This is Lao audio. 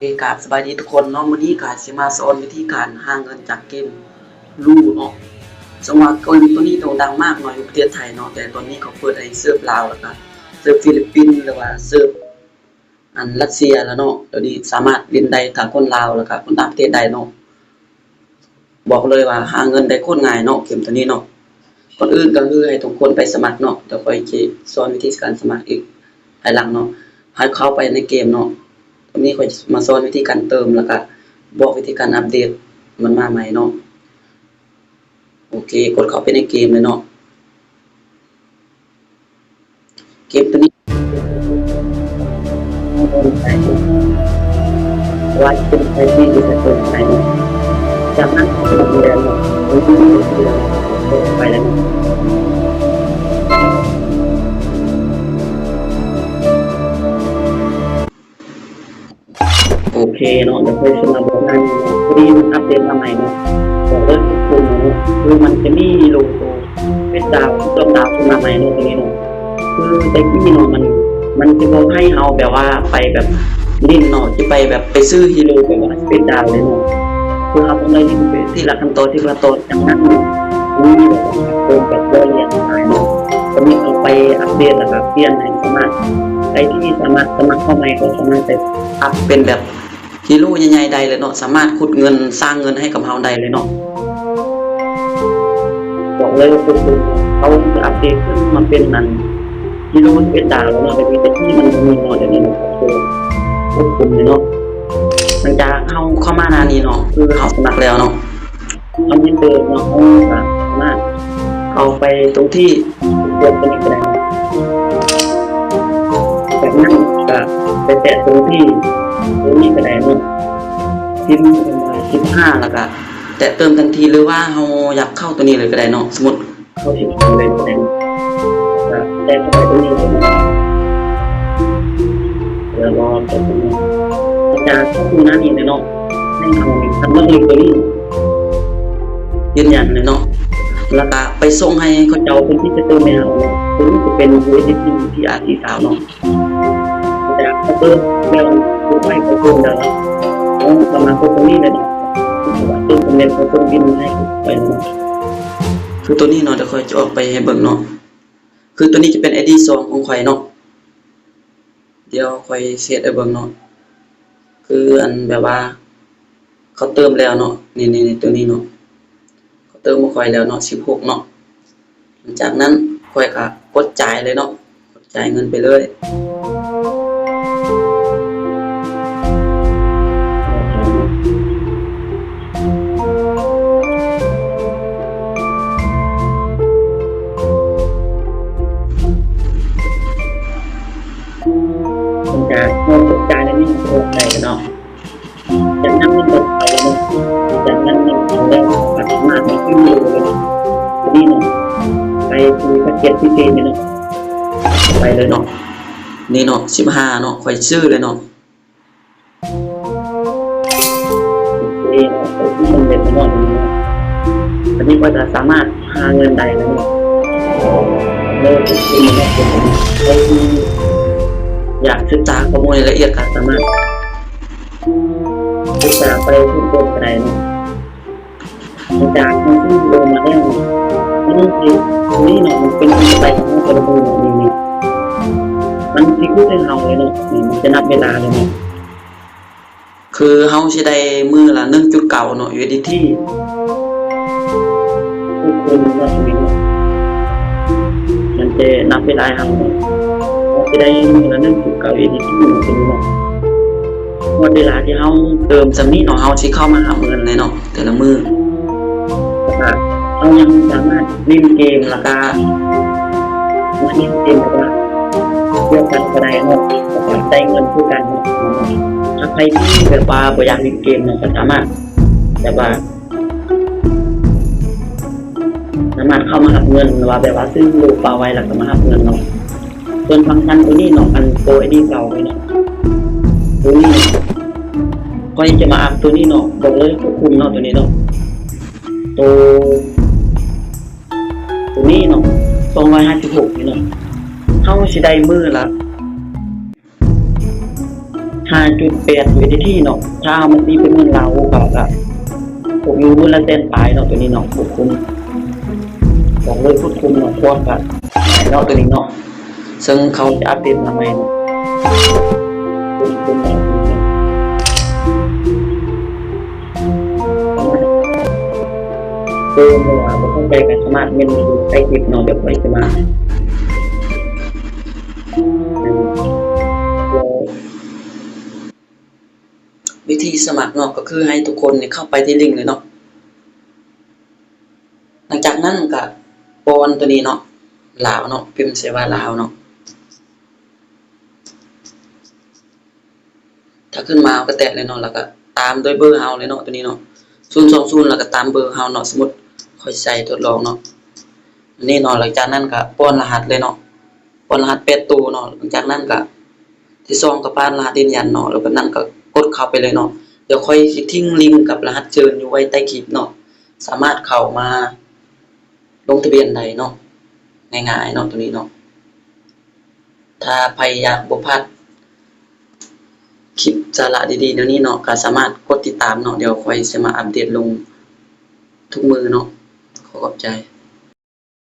ເອ ກາບສະບາຍດີທຸກຄົນເນາະ, ມື້ນີ້ກະຊິມາສອນວິທີການຫາເງິນຈາກເກມລູເນາະ. ເຊິ່ງວ່າເກມໂຕນີ້ໂດ່ງດັງມາກເນາະ ຢູ່ປະເທດໄທເນາະ, ແຕ່ຕອນນີ້ເຂົາເປີດໃຫ້ເຊີບລາວ ແລ້ວກະເຊີບຟີລິບປິນ ຫຼືວ່າເຊີບອັນຣັດເຊຍແລ້ວເນາະ. ດຽວນີ້ສາມາດຫຼິ້ນໄດ້ທັງຄົນລາວ ແລ້ວກະຄົນຕ່າງປະເທດໄດ້ເນາະ. ບອກເລີຍວ່າຫາເງິນໄດ້ໂຄດງ່າຍເນາະ ເກມໂຕນີ້ເນາະ. ກ່ອນອື່ນກໍຄືໃຫ້ທຸກຄົນໄປສະໝັກເນາະ, ດຽວຂ້ອຍຊິສອນວິທີການສະໝັກອີກພາຍຫຼັງເນາະ. ໃຫ້ເຂົ້າໄປໃນເກມເນາະ, ຕອນນີ້ຂ້ອຍຈະມາສອນວິທີການເຕີມ ແລ້ວກະບອກວິທີການອັບເດດມັນມາໃໝ່ເນາະ. ໂອເຄ ກົດເຂົ້າໄປໃນເກມເລີຍເນາະ. ເກັບຕົວນີ້ ວ່າເປັນໃຜທີ່ຈະເປັນໃຜ ຈາກນັ້ນກໍເປັນແບບ ໄປແລ້ວ. ໂອເຄເນາະ, ດຽວຂ້ອຍຊິມາບອກງານ ພໍດີມັນອັບເດດມາໃໝ່ເນາະ. ບອກເລີຍທຸກຄົນເນາະ ຄືມັນຈະມີໂລໂກ້ເປັນດາວ ເປັນດາວຂຶ້ນມາໃໝ່ເນາະ ຕົວນີ້ເນາະ. ຄືແຕ່ກີ້ເນາະ ມັນ ມັນຈະບໍ່ໃຫ້ເຮົາແບບວ່າໄປແບບຫຼິ້ນເນາະ, ຈະໄປແບບໄປຊື້ຮີໂຣແບບວ່າເປັນດາວເລີຍເນາະ. ຄືເຮົາຕ້ອງໄດ້ຫຼິ້ນໄປທີລະຂັ້ນຕອນ ທີລະຂັ້ນຕອນ. ຈາກນັ້ນມີແບບວ່າເປັນແບບຮ້ອຍລຽນຫຼາຍເນາະ, ກໍມີເອົາໄປອັບເດດ ແລ້ວກໍປ່ຽນໃຫ້ສາມາດ ໃຜທີ່ສາມາດສະໝັກເຂົ້າໃໝ່ກໍສາມາດໄປອັບເປັນແບບຮີໂຣໃຫຍ່ໆໄດ້ເລີຍເນາະ, ສາມາດຂຸດເງິນ ສ້າງເງິນໃຫ້ກັບເຮົາໄດ້ເລີຍເນາະ. ບອກເລີຍວ່າເປັນ ເຂົາຈະອັບເດດຂຶ້ນມາເປັນອັນຮີໂຣສິບເອັດດາວແລ້ວເນາະ, ແຕ່ທີ່ແຕ່ກີ້ມັນບໍ່ມີເນາະ, ດຽວນີ້ເນາະ ຄວບຄຸມເລີຍເນາະ. ຫຼັງຈາກເຮົາເຂົ້າມາໜ້ານີ້ເນາະ ຄືເຮົາສະໝັກແລ້ວເນາະ. ເຮົາມີເຕີມເນາະ, ເຮົາກະສາມາດເຂົ້າໄປຕົງທີ່ ເລືອກຕົງນີ້ກໍໄດ້. ຈາກນັ້ນກະໄປແຕະຕົງທີ່ ຕົງນີ້ກໍໄດ້ເນາະ, ພິມຄຳວ່າສິບຫ້າ ແລ້ວກະແຕະເຕີມທັນທີ ຫຼືວ່າເຮົາຢາກເຂົ້າຕົງນີ້ເລີຍກໍໄດ້ເນາະ. ສົມມຸດເຂົ້າສິບຫ້າເລີຍກໍໄດ້ເນາະ, ກະແຕະເຂົ້າໄປຕົງນີ້ເລີຍເນາະ. ແລ້ວກໍຈະເຂົ້າສູ່ໜ້ານີ້ເລີຍເນາະ. ໃຫ້ເຮົາກຳນົດເລກຕົວນີ້ ຢືນຢັນເລີຍເນາະ, ແລ້ວກະໄປສົ່ງໃຫ້ເຂົາເຈົ້າເປັນທີ່ຈະເຕີມໃຫ້ເຮົາເນາະ. ຕົວນີ້ຈະເປັນ ຢູເອັສດີທີ ທີອາຣ໌ ສີ່ສິບເກົ້າເນາະ. ຈາກເຂົາເຕີມແລ້ວ ໄວ້ເຂົາເຕີມແລ້ວເນາະ, ເຮົາກະມາກົດຕົວນີ້ເລີຍເນາະ. ເຕີມຄອມເມັນ ເຂົາເຕີມບິນໃຫ້ຂ້ອຍເນາະ. ຄືຕົວນີ້ເນາະ ດຽວຂ້ອຍຈະອອກໄປໃຫ້ເບິ່ງເນາະ. ຄືຕົວນີ້ຈະເປັນໄອດີສອງຂອງຂ້ອຍເນາະ. ດຽວຂ້ອຍຊິເຮັດໃຫ້ເບິ່ງເນາະ, ຄືອັນແບບວ່າເຂົາເຕີມແລ້ວເນາະ, ນີ້ໆ ຕົວນີ້ເນາະ, ເຂົາເຕີມໃຫ້ຂ້ອຍແລ້ວເນາະ ສິບຫົກເນາະ. ຫຼັງຈາກນັ້ນຂ້ອຍກະກົດຈ່າຍເລີຍເນາະ, ກົດຈ່າຍເງິນໄປເລີຍ. ຫຼັງຈາກເຮົາກົດຈ່າຍແລ້ວນີ້ ເຮົາກໍໄດ້ເນາະ. ຈາກນັ້ນມັນກໍເຂົ້າເນາະ, ຈາກນັ້ນມັນເຂົ້າແລ້ວ ກໍສາມາດມາຊື້ເລີຍເນາະ. ນີ້ເນາະ ໄປທີ່ພາກເຈັດທີ່ສີ່ນີ້ເນາະ, ໄປເລີຍເນາະ. ນີ້ເນາະ ສິບຫ້າເນາະ, ຂ້ອຍຊື້ເລີຍເນາະ. ໂອເຄເນາະ, ໄປທີ່ສຳເລັດແລ້ວເນາະ. ອັນນີ້ຂ້ອຍກະສາມາດຫາເງິນໄດ້ແລ້ວເນາະ. ເລີຍ ໃຜທີ່ຢາກສຶກສາຂໍ້ມູນລາຍລະອຽດກະສາມາດ ສຶກສາໄປເພີ່ມເຕີມກໍໄດ້ເນາະ. ຈາກທີ່ເຮົາຊື້ໂລມາແລ້ວເນາະ, ມັນຊິ ຕົວນີ້ເນາະ ມັນເປັນໄປຂອງແຕ່ລະມື້ເນາະ. ນີ້ ນີ້ ມັນຊິຂຶ້ນໃຫ້ເຮົາເລີຍເນາະ, ນີ້ ມັນຈະນັບເວລາເລີຍເນາະ. ຄືເຮົາຊິໄດ້ມື້ລະໜຶ່ງຈຸດເກົ້າເນາະ ຢູເອັສດີທີ ທຸກຄົນເນາະ. ຕົວນີ້ເນາະ ມັນຈະນັບເວລາໃຫ້ເຮົາເນາະ, ເຮົາຊິໄດ້ມື້ລະໜຶ່ງຈຸດເກົ້າຢູເອັສດີທີເນາະ. ຕົວນີ້ເນາະ ຮອດເວລາທີ່ເຮົາເຕີມສ່ຳນີ້ເນາະ ເຮົາຊິເຂົ້າມາຮັບເງິນເລີຍເນາະ ແຕ່ລະມື້. ແລ້ວກະເຮົາຍັງສາມາດຫຼິ້ນເກມ ແລ້ວກະມາຫຼິ້ນເກມ ແລ້ວກະລຽນກັນກໍໄດ້ເນາະ, ແລ້ວກະໄດ້ເງິນຄືກັນເນາະ. ຖ້າໃຜທີ່ແບບວ່າບໍ່ຢາກຫຼິ້ນເກມເນາະ ກະສາມາດແບບວ່າ ສາມາດເຂົ້າມາຮັບເງິນ ຫຼືວ່າແບບວ່າຊື້ໂລເປົ່າໄວ້ແລ້ວກໍມາຮັບເງິນເນາະ. ສ່ວນຟັງຊັນຕົວນີ້ເນາະ ອັນໂຕໄອດີເກົ່າເລີຍເນາະ, ຕົວນີ້ຂ້ອຍຈະມາອັບຕົວນີ້ເນາະ, ບອກເລີຍໂຄດຄຸ້ມເນາະ ຕົວນີ້ເນາະ. ໂຕ ຕົວນີ້ເນາະ ສອງຮ້ອຍຫ້າສິບຫົກນີ້ເນາະ, ເຮົາຊິໄດ້ມື້ລະ ຫ້າ ຫ້າຈຸດແປດ USDT ເນາະ. ຖ້າເຮົາມາຕີເປັນເງິນລາວ ກໍ ກໍຕົກຢູ່ມື້ລະແສນປາຍເນາະ ໂຕນີ້ເນາະ. ຄວບຄຸມ ບອກເລີຍຄວບຄຸມເນາະ ຄວບກໍເນາະ ໂຕນີ້ເນາະ. ເຊິ່ງເຂົາຈະອັບເດດມາໃໝ່ເນາະ. ຄວບຄຸມເນາະ ເອີ ບໍ່ເຂົ້າໃຈກໍສາມາດເມັນຢູ່ໃຕ້ຄລິບເນາະ. ດຽວຂ້ອຍຈະມາ ວິທີສະໝັກເນາະ ກໍຄືໃຫ້ທຸກຄົນນີ້ເຂົ້າໄປທີ່ລິ້ງເລີຍເນາະ. ຫຼັງຈາກນັ້ນກໍປ້ອນໂຕນີ້ເນາະ ລາວເນາະ ພິມໃສ່ວ່າລາວເນາະ. ຖ້າຂຶ້ນມາເຮົາກໍແຕະເລີຍເນາະ ແລ້ວກໍຕາມດ້ວຍເບີເຮົາເລີຍເນາະ ໂຕນີ້ເນາະ ສູນສອງສູນ ແລ້ວກໍຕາມເບີເຮົາເນາະ. ສົມມຸດຂ້ອຍໃສ່ທົດລອງເນາະ ອັນນີ້ເນາະ. ຫຼັງຈາກນັ້ນກໍປ້ອນລະຫັດເລີຍເນາະ ປ້ອນລະຫັດແປດໂຕເນາະ. ຫຼັງຈາກນັ້ນກໍ ທີ່ສອງກໍປ້ອນລະຫັດຢືນຢັນເນາະ ແລ້ວບາດນັ້ນກໍກົດເຂົ້າໄປເລີຍເນາະ. ດຽວຂ້ອຍຊິຖິ້ມລິ້ງກັບລະຫັດເຊີນຢູ່ໄວ້ໃຕ້ຄລິບເນາະ ສາມາດເຂົ້າມາລົງທະບຽນໄດ້ເນາະ ງ່າຍໆເນາະ ໂຕນີ້ເນາະ. ຖ້າໃຜຢາກບໍ່ພາດຄລິບສາລະດີໆແນວນີ້ເນາະ ກໍສາມາດກົດຕິດຕາມເນາະ ດຽວຂ້ອຍຊິມາອັບເດດລົງທຸກມື້ເນາະ. ຂໍຂອບໃຈ.